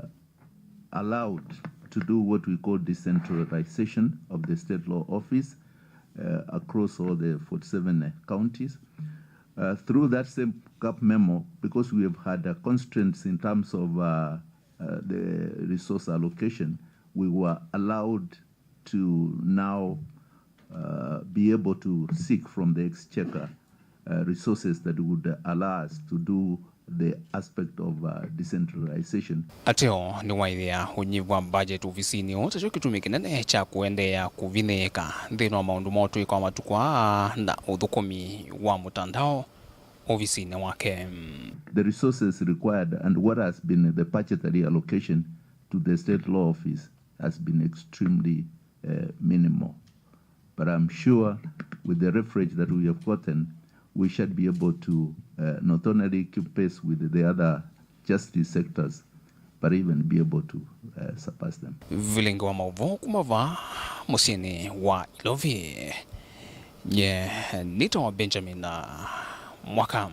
allowed to do what we call decentralization of the state law office, uh, across all the forty-seven counties. Uh, through that same CAP memo, because we have had, uh, constraints in terms of, uh, uh, the resource allocation, we were allowed to now, uh, be able to seek from the exchequer, uh, resources that would allow us to do the aspect of, uh, decentralization. Ateo nĩwaĩthĩa ũnyivu wa budget ovisinĩ ũũ takyo kĩtumi kĩnene kya kũendeea kũvinyĩĩka nthĩnĩ wa maũndũ ma ũtũĩka wa matukũ aa na ũthũkũmi wa mũtandao ovisinĩ wake. The resources required and what has been the budgetary allocation to the state law office has been extremely, uh, minimal. But I'm sure with the leverage that we have gotten, we shall be able to, uh, not only keep pace with the other justice sectors, but even be able to, uh, surpass them. Vilingi wa maũvoo kuma vaa mũsyĩnĩ wa Ilovi. Nye nĩtawa Benjamin, uh, Mwaka.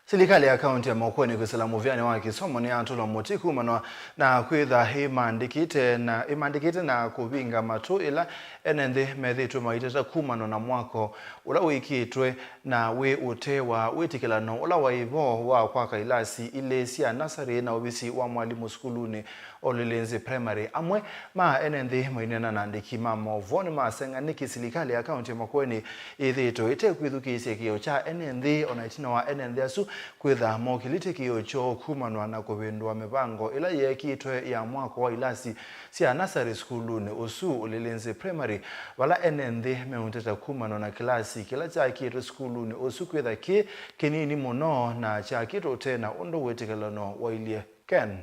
Silikalĩ ya kaunti ya Makueni kwĩsĩla mũvĩanĩ wa kĩsomo nĩyatũlwa mũtĩ kumanwa na kwĩtha ĩmandĩkĩte na, ĩmandĩkĩte na kũvinga matũ ĩla ene nthĩ methĩĩtwe maiteta kumanwa na mwako ũla wĩkĩtwe na wĩ ũtee wa wĩtĩkĩlano ũla waĩ vo wa kwaka ilasi ilĩ sya nasarĩ na ovisi wa mwalimũ sukulunĩ Olelenzĩ Primary. Amwe ma ene nthĩ maineena na andĩki ma maũvoo nĩmaseng'a nĩkĩ silikalĩ ya kaunti ya Makueni ĩthĩĩtwe ĩtekwĩthukĩĩsya kĩĩo kya ene nthĩ, o na ĩtina wa ene nthĩ asu kwĩtha mokĩlĩtye kĩĩo kyoo kumanwa na kũvĩndũa mĩvango ĩla yeekĩtwe ya mwako wa ilasi sya nasarĩ sukulunĩ ũsu Olelenzĩ Primary, vala ene nthĩ meũteta kumanwa na kĩlasi kĩla kyakĩtwe sukulunĩ ũsu kwĩtha kĩ kĩnini mũno na kyakĩtwe ũtee na ũndũ wĩtĩkĩlano wailye. Ken.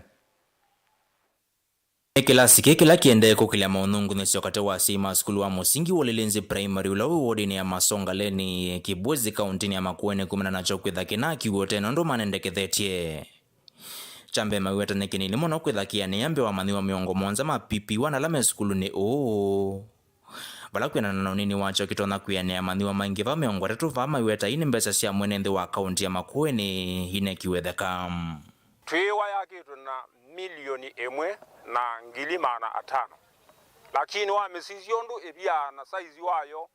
Nĩ kĩlasi kĩĩ kĩla kĩendee kũkĩlya maũnungunĩsyo katĩ wa asyai ma sukulu wa mũsingi wa Ũlĩlĩnzi Primary ũla wĩ wodinĩ ya Masongaleni, Kibwezi, kaũntĩnĩ ya Makueni kumana na kyo kwĩtha kĩnaakiw'e ũte na ũndũ manendekethetye. Kya mbee, maiweta nĩ kĩnini mũno kwĩtha kĩanĩa mbee wa amanyĩw'a mĩongo mũonza ma P P one ala me sukulunĩ ũũ, vala kwĩanana na ũnini wakyo kĩtonya kwĩanĩa amanyĩw'a maingĩva mĩongo ĩtatũ vaa maiweta ii nĩ mbesa sya mwene nthĩ wa kaũntĩ ya Makueni inekiw'e theka. Twĩĩwa yakĩtwe na milioni ĩmwe na ngili maana atano, lakini wamĩsisya ũndũ ĩvyaa na saizi wayo,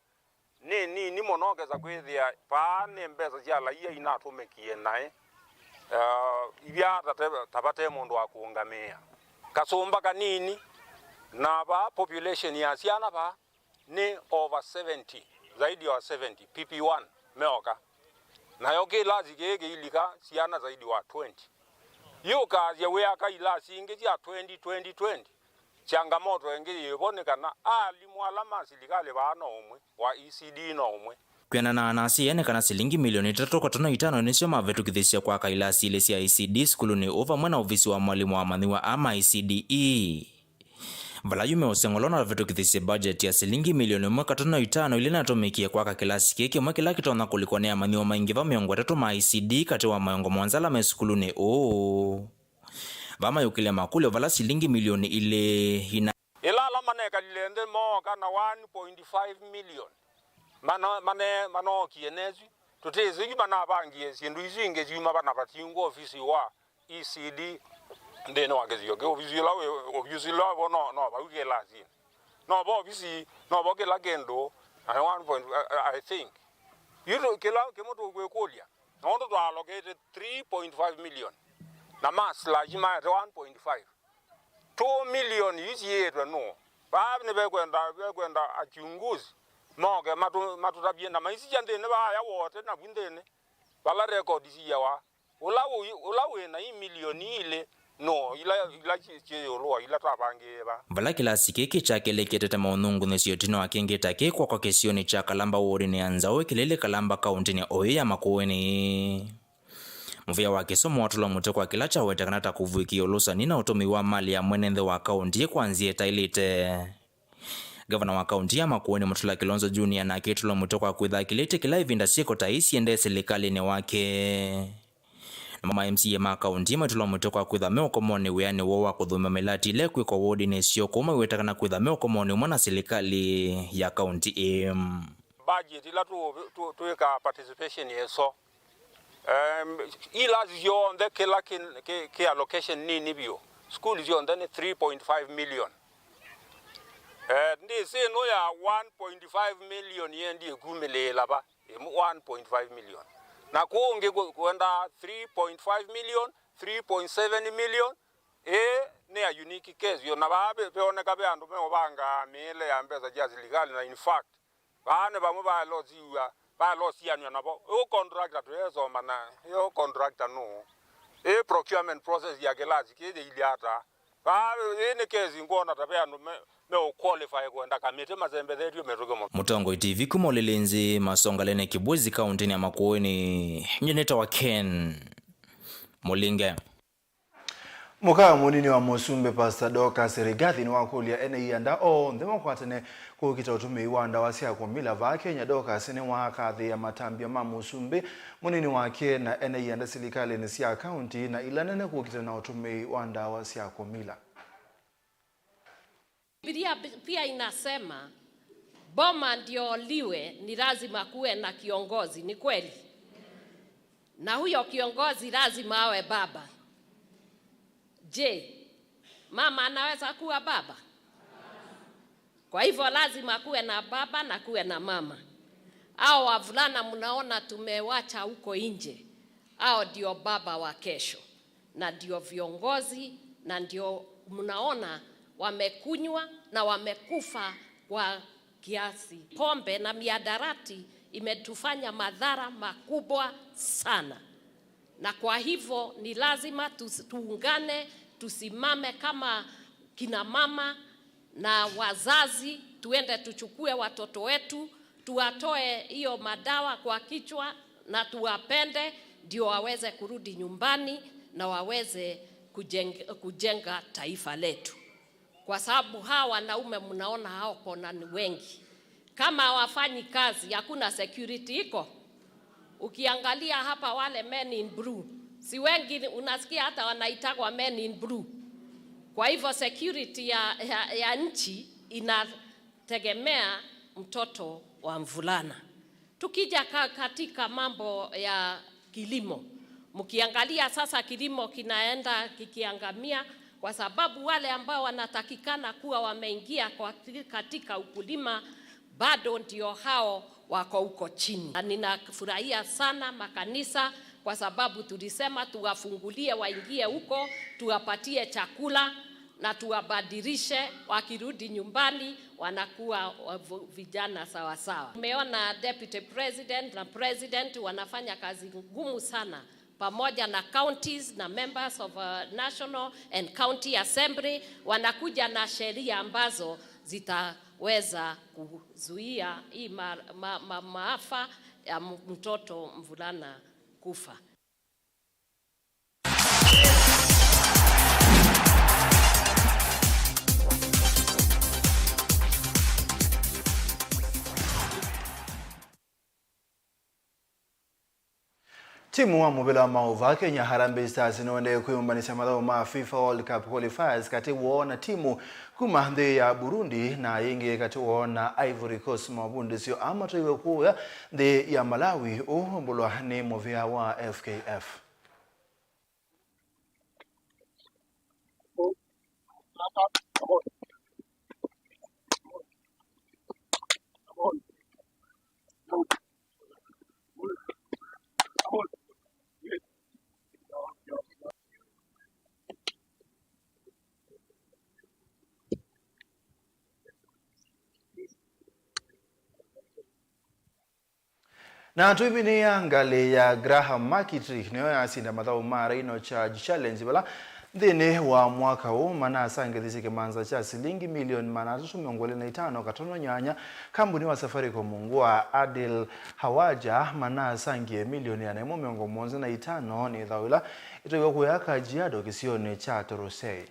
nĩ nini mũno, ũkesa kwĩthĩa vaa nĩ mbesa sya laia inatũmĩkie naĩ, uh, ivya ta te- ta vate mũndũ wa kũũngamĩĩa. Kasũmba kanini, na vaa population ya syana vaa nĩ over seventy, zaidi wa seventy, P P one meoka. Nayo kĩlasi kĩĩ kĩilika syana zaidi wa twenty. Yu ũkaasya wĩaka ilasi ingĩ sya twenty, twenty, twenty. Changamoto ĩngĩ yĩvo nĩ kana alimũ ala ma silikalĩ vaa no ũmwe, wa E C D no ũmwe. Kwĩanana na asyai nĩ kana silingi milioni itatũ katono itano nĩsyo mavĩtũkĩthisye kwaka ilasi ilĩ sya E C D sukulunĩ ũũ vamwe na ovisi wa mwalimũ wa amanyĩw'a aa ma E C D E, vala yu me ũseng'olo na vĩtũkĩthisye budget ya silingi milioni ĩmwe katono itano ila inatũmĩkie kwaka kĩlasi kĩĩ kĩmwe kĩla kĩtonya kũlikwa nĩ amanyĩw'a maingĩva mĩongo ĩtatũ ma E C D katĩ wa mĩongo mũonza ala me sukulunĩ ũũ. Vaa mayũkĩlya makũlyo vala silingi milioni ilĩ ina. Ĩla ala manekalile nthĩ mooka na one point five million, mana- mane- manookie nesu, tũtĩsĩ yu manavangie syĩndũ isu ingĩ syuma vana vatingwa ovisi wa E C D nthĩnĩ wa kĩsio kĩu. Ovisi ũla wĩ- ovisi ũla wĩvo no- no vau kĩlasinĩ, no vo ovisi, no vo kĩla kĩndũ, na nĩ one point, I, I think yu tũ- kĩla kĩmwe tũkwĩkũlya, nũndũ twa allocate three point five million na ma slash maete one point five, two million yu siĩtwe nũũ? Vaa nĩvekwenda vekwenda achunguzi moke matu- matũtavye na maisisya nthĩnĩ vaaya wote navu nthĩnĩ vala rekondi siawa. Ũla wĩ- ũla wĩ na i milioni ilĩ nũũ, ila ila syĩ- syĩ ĩũlũ wa ila twavangĩĩe vaa? Vala kĩlasi kĩĩ kĩkyakĩlĩkĩte ta maũnungunĩsyo ĩtina wa kĩngĩ ta kĩĩ kwakwa kĩsionĩ kya Kalamba wodinĩ ya Nzaũ, Kĩlĩlĩ Kalamba, kaũntĩnĩ oyu ya Makueni. Mũvĩa wa kĩsomo watũlwa mũtwe kwa kĩla kyaweteka ta kũvw'ĩkĩa ũlũsani na ũtũmĩi wa mali ya mwene nthĩ wa kaũntĩ kwa nzĩa ĩtaĩlĩte. Ngavana wa kaũntĩ ya Makueni Mutula Kilonzo Junior nake etũlwa mũtwe kwa kwĩtha akĩlĩtye kĩla ĩvinda syĩko ta ii siendee silikalĩnĩ wake. Namo ma M C A ma kaũntĩ ii maitũlwa mũtwe kwa kwĩtha me ũkomonĩ wĩanĩ woo wa kũthũmĩa mĩlati ĩla ĩkwĩkwa wodinĩ syoo kũu maiweta kana kwĩtha me ũkomonĩ ũmwe na silikalĩ ya kaũntĩ ĩĩ. Budget ila tũ- tũ- twĩkaa participation ĩso, em, ilasi syonthe kĩla kĩ- kĩ- kĩ allocation nini vyũ, sukulu syonthe nĩ three point five million. Eh, ndĩsĩ ĩno ya one point five million yendie kumĩlĩĩla va, ĩmwe one point five million. Na kũngĩ kũ- kwenda three point five million, three point seven million. Ĩĩ nĩ a unique case yo, na vaa ve- veoneka ve andũ meũvangaa mĩĩle ya mbesa sya silikalĩ, na in fact vaa nĩ vamwe vaelosiw'a vaelosianw'a navo. Ĩũ contractor tũyesoma na yo contractor nũũ? Ĩ procurement process ya kĩlasi kĩĩ yĩilye ata? Vaa ĩĩ nĩ kesi ngwona ta ve andũ me- meũqualify kwenda kamĩtĩ masembethetw'e mĩtũkĩ mũno. Mũtongoi T V kuma Ũlĩlĩnzi Masongaleni Kibwezi kaũntĩnĩ ya Makueni, nyie nĩtawa Ken Mũlinge. Mũka mũnini wa mũsumbĩ Pastor Dorcas Rigathi nĩwakũlya ene ianda onthe makwatane kũkita ũtũmĩi wa ndawa sya kũmila. Vaa Kenya, Dorcas nĩwakathĩĩa matambya ma mũsumbĩ mũnini wake na ene ianda silikalĩnĩ sya kaunti na ila nene kũkita na ũtũmĩi wa ndawa sya kũmila. Biblia pia inasema, boma ndio liwe, ni lazima kuwe na kiongozi. Ni kweli? Na huyo kiongozi lazima awe baba. Je, mama anaweza kuwa baba? Kwa hivyo lazima kuwe na baba na kuwe na mama. Hao wavulana mnaona tumewacha huko nje, hao ndio baba wa kesho, na ndio viongozi, na ndio mnaona wamekunywa na wamekufa kwa kiasi. Pombe na miadarati imetufanya madhara makubwa sana, na kwa hivyo ni lazima tus- tuungane, tusimame kama kina mama na wazazi, tuende tuchukue watoto wetu, tuwatoe hiyo madawa kwa kichwa na tuwapende, ndio waweze kurudi nyumbani na waweze kujenga, kujenga taifa letu. Kwa sababu hawa wanaume mnaona hao kona ni wengi. Kama hawafanyi kazi, hakuna security iko. Ukiangalia hapa wale men in blue, si wengi unasikia hata wanaitagwa men in blue. Kwa hivyo security ya, ya, ya nchi inategemea mtoto wa mvulana. Tukija ka-, katika mambo ya kilimo, mkiangalia sasa kilimo kinaenda kikiangamia kwa sababu wale ambao wanatakikana kuwa wameingia kwa, katika ukulima bado ndio hao wako huko chini. Na ninafurahia sana makanisa kwa sababu tulisema tuwafungulie waingie huko, tuwapatie chakula na tuwabadilishe, wakirudi nyumbani wanakuwa wavu-, vijana sawa sawa. Tumeona Deputy President na President wanafanya kazi ngumu sana pamoja na counties na members of, uh, National and County Assembly, wanakuja na sheria ambazo zitaweza kuzuia hii ma-, ma-, ma-, maafa ya m-, mtoto mvulana kufa. Timu wa mũvĩla wa maũvoo Kenya Harambee Stars nĩũendee kwĩyũmbanĩsya mathaũ ma FIFA World Cup qualifiers katĩ woo na timu kuma nthĩ ya Burundi na yĩngĩ katĩ woo na Ivory Coast. Mavundĩsyo aa matwaiwe kũya nthĩ ya Malawi ũmbũlwa nĩ mũvĩa wa F K F. Na tũiminĩĩa, ngalĩ ya Graham Marketry nĩyo yasinda mathaũ ma Rhino Charge Challenge, vala nthĩnĩ wa mwaka ũũ manasangĩthisye kĩmanza kya silingi milioni maana atatũ mĩongo ĩlĩ na itano katono nyanya. Kambuni wa Safaricom ngũa Adil Khawaja manasangie milioni ĩana ĩmwe mĩongo mũonza na itano nĩ thaũ ĩla ĩtwaiwe kũya Kajiado kĩsionĩ kya Torosei.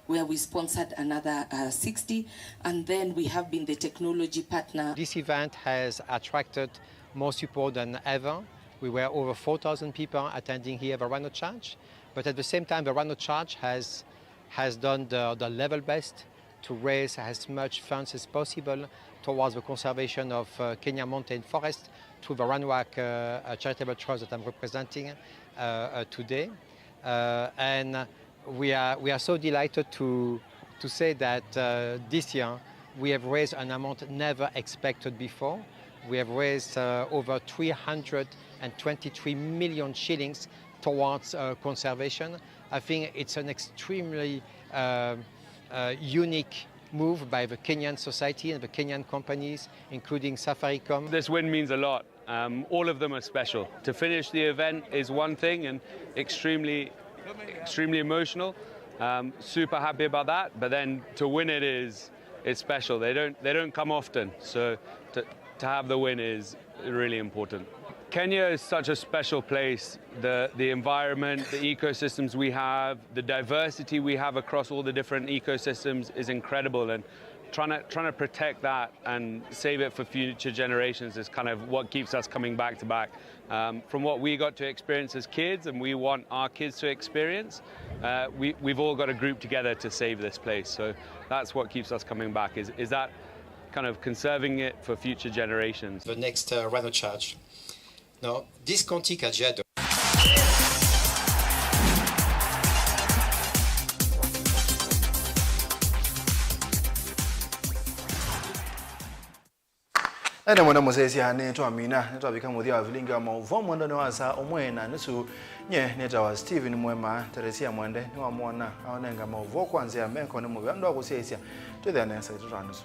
Where we sponsored another, uh, sixty, and then we have been the technology partner. This event has attracted more support than ever. We were over four thousand people attending here the Rhino Charge, but at the same time, the Rhino Charge has, has done the, the level best to raise as much funds as possible towards the conservation of, uh, Kenya mountain forest through the Rhino Ark, uh, uh, Charitable Trust that I'm representing, uh, uh, today. Uh, and we are, we are so delighted to, to say that, uh, this year we have raised an amount never expected before. We have raised, uh, over three hundred and twenty-three million shillings towards, uh, conservation. I think it's an extremely, uh, uh, unique move by the Kenyan society and the Kenyan companies, including Safaricom. This win means a lot. Um, all of them are special. To finish the event is one thing and extremely, extremely emotional. Um, super happy about that. But then to win it is, is special. They don't, they don't come often. So to, to have the win is really important. Kenya is such a special place. The, the environment, the ecosystems we have, the diversity we have across all the different ecosystems is incredible. And trying to, trying to protect that and save it for future generations is kind of what keeps us coming back to back. Um, from what we got to experience as kids and we want our kids to experience, uh, we, we've all got to group together to save this place. So that's what keeps us coming back, is, is that kind of conserving it for future generations. The next, uh, Rhino Charge. No, this Conti Kajiado. Ene mwenda mũsyaĩĩsya, nĩtwamina, nĩtwavika mũthya wa vilingi wa maũvoo mwendonĩ wa saa ũmwe na nusu. Nye nĩtawa Stephen Mwema. Teresia Mwende nĩwamwona aonenga maũvoo kwa nzĩa meko nĩ mũvea ndwa kũsyaĩĩsya. Twĩthĩa nesa, ĩtatũ na nusu.